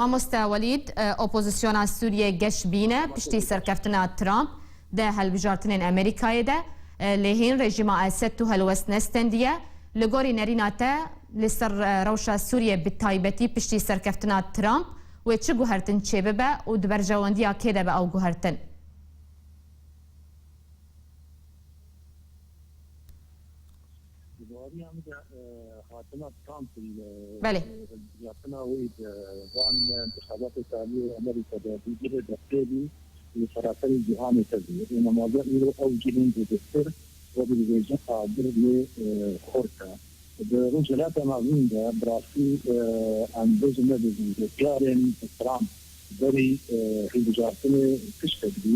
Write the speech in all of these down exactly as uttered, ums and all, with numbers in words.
Mamoste Welîd, e, opozisyona Sûriyê geş bîne piştî serkeftina Trump di hilbijartinên Amerîkayê de, e, lê hîn rejîma Esed tu helwest nestendiye. Li gorî nerîna te, li ser, e, rewşa Sûriyê bi taybetî piştî serkeftina Trump wê çi guhertin çêbibe û di berjewendiya kê de be ew guhertin? Di baweriya min de, e, hatina Trump li, Belê. e, hilbijartina wê di van intixabatê taliyê Amerîka de bîgirê destpê bî, li seraserê cîhanê tevî. Û nemaze îro ew cihên zêdetir, wek dibêjin, agir lê, e, xurt e. Di Rojhilata Navîn de, bi rastî, e, em bêjin nebêjin, gotidarên Trump berî, e, hilbijartinê tiştek bî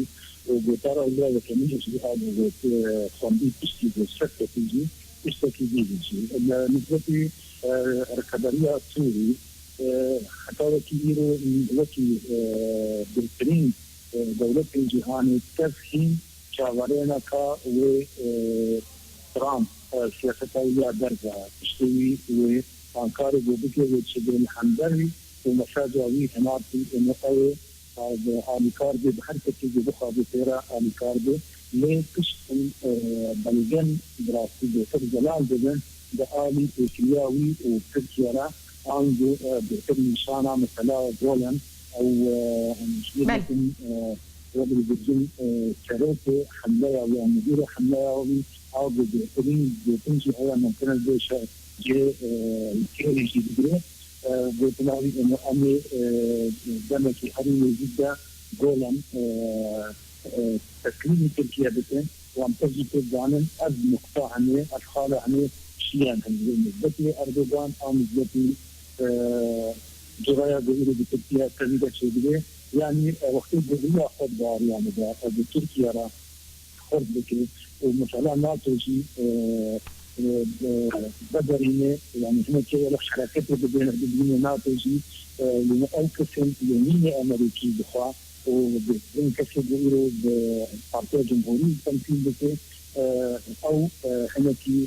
û gotara wî ya yekemîn jî a ku got, e, xwendî piştî ku serketî jî tiştekî dî bû jî. Li nisbetî, e, rikeberiya Sûrî, e, heta wekî îro wekî, e, girtirîn, e, dewletên cîhanê tev hîn çaverêneka wê, e, Trump, e, siyaseta wî ya derve, piştê wî wê Ankarê ku bike wê çi bê li hember wî û mesaja wî hinartî û ew ê, e, alîkar bê, bi her kesê ku bixwaze pê re alîkar bê. Lê tişt, e, belgen bi rastî bêtir zelal dibin di alî têkiliya wî û Tirkiye re, ango, e, bêtir nîşana mesela Golan, ew, e, ji Belê. Nekin, e, wek dibêjin, e, serokê hemleya wî, an mudîrê hemleya wî, a ku bêhtirîn gotin jî heye, mumkin e vê şe-, cihê, e, kêrî jî bigire. E, gotina wî, em, em ê, e, demekî herî nêzîk de Golan, e, e, teslîmî Tirkiye bikin. Wan tev jî pê zanin, ev nuqta hene, ev xala hene, şiyan hene. Li nisbetî Erdogan, a nisbetî, e, curaya ku îro di Tirkiye tevî de çêdibê. Yanî, e, wextê ku rûya xwe di baweriya min de, e, bi Tirkiye re xurt bike û mesela NATO jî, e, e, e, vederîne, yanî hinekê wele hereketê bibêne, bibîne NATO jî, e, yanî ew kesên yemînê Amerîkî dixwe û bêhtirîn kesê ku îro bi Partiya Cumhurî temsîl dike, e, ew, e, hinekî,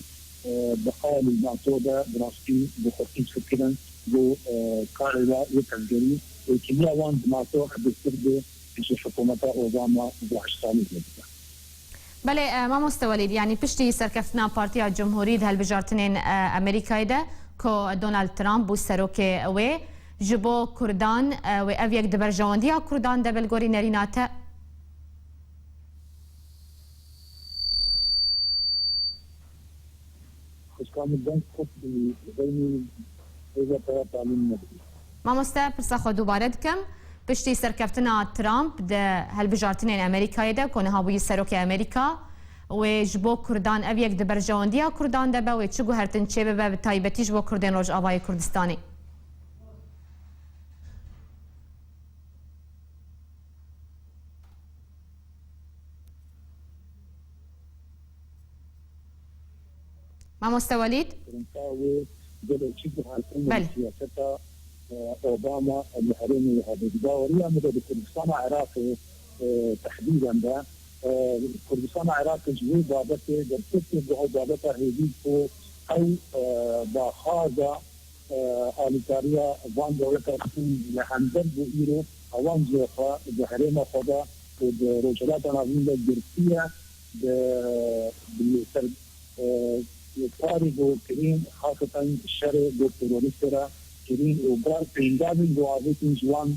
e, bi alî NATO de bi rastî bi xurtî fikirin ku, e, karê we yê tevgerî êkiliya wan bi NATO bêhtir be ji hikûmeta Obama û Bush salî lê bike. Belê, e, mamoste Welîd, yanî piştî serkeftina Partiya Cumhurî di hilbijartinên, e, Amerîkayê de ku Donald Trump bû serokê wê, ji bo Kurdan, e, wê ev yek di berjewendiya Kurdan de be li gorî nerîna te? Xwişka min deng xurt bû, beynî hêza te ya talîm nebû. Mamoste, pirsa xwe dubare dikim. Piştî serkeftina Trump di hilbijartinên Amerîkayê de, ku niha bûyî serokê Amerîka, wê ji bo Kurdan ev yek di berjewendiya Kurdan de be, wê çi guhertin çêbibe, bi taybetî ji bo Kurdên Rojavayê Kurdistanê? Mamoste Welîd? Kirinka wê gelek çi guhertin Belê. Siyaseta, e, Obama li herêmê wiha bê. Di baweriya min de di Kurdistana Iraqê, e, tehdîden de, e, Kurdistana Iraqê ji wê babetê derketê bi ew babeta hêvî ku ew, e, daxwaza e, alîkariya van dewleta ku li hember bû îro ewan cihê xwe di herêma xwe de û di Rojhilata Navîn de girtiye, di, di ser, e, karê ku kirîn, xaseten şerê ku terorîstê re kirîn û bar pêngavên ku avêtin ji wan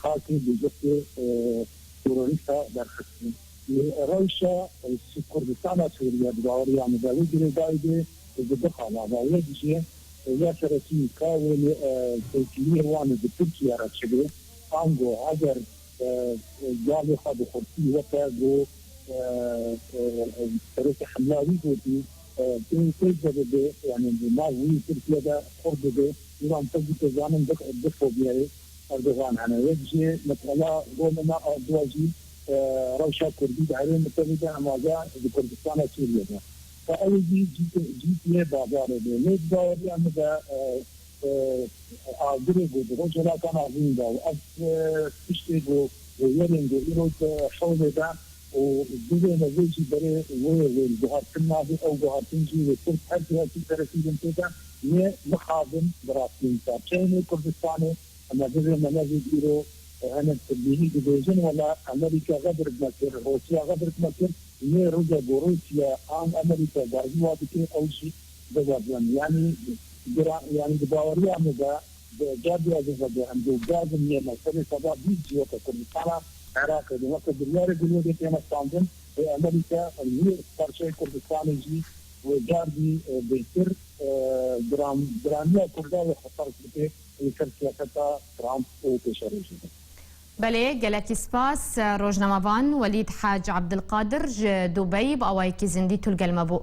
xakê bi ziftê, e, terorîsta derxistin. Rewşa, e, Kurdistana Sûriye di baweriya min de wê girêdayî bê, di du xala de. Yek jî, e, ya serekî ka wê, e, têkiliyê wan bi Tirkiye re çi be, ango eger, e, e, gavê xwe bi xurtî weke ku, e, e, e, serokê hemla wî gotî, e, pê, pê de bibe, yani di nav wî Tirkiye de xurt bibe, îvan tevî te zanin bi, bi fobiyayê. Erdogan hene. Yek jî mesela Golan a, dua jî, e, rewşa Kurdî di herêmê tevî de hemaze di Kurdistana Sûriyê de. Ka ew jî cî-, cîtiyê bazarê de. Lê di baweriya min de, e, e, agirê ku di Rojhilata Navîn de û ev, e, tiştê ku, e, yerên ku îro di hewlê de û bibêne vê jî berê wê, wê guhartin nabê, ew guhartin jî wê Kurd her cihekî serekî bin tê de, yê mixabin bi rastî parçeyên Kurdistanê, Em ê bibê me nevê îro, e, hinek Tirkî dibêjin, wela Amerîka xebir me kir, Rûsya xebir me kir, lê roja ku Rûsya an Amerîka berbiwa dike, ew jî bibe din. Yanî, bira-, yanî di baweriya min de, bi cardiya zêde de em dû gazin yê me serê seba bîst civaka Kurdistana Iraqê de weke biryarê gulwêdê têne standin, ê Amerîka li wî parçeyê Kurdistanê jî wê cardî, e, bêhtir, e, giran-, giraniya Kurda wê xwe ferz bike, ê ser siyaseta Trump û pêşerojê de. Belê, gelekî spas. Rojnamevan Welîd Hac Abdilqadir ji Dubey bi awayekî zindî tu li gel me bû.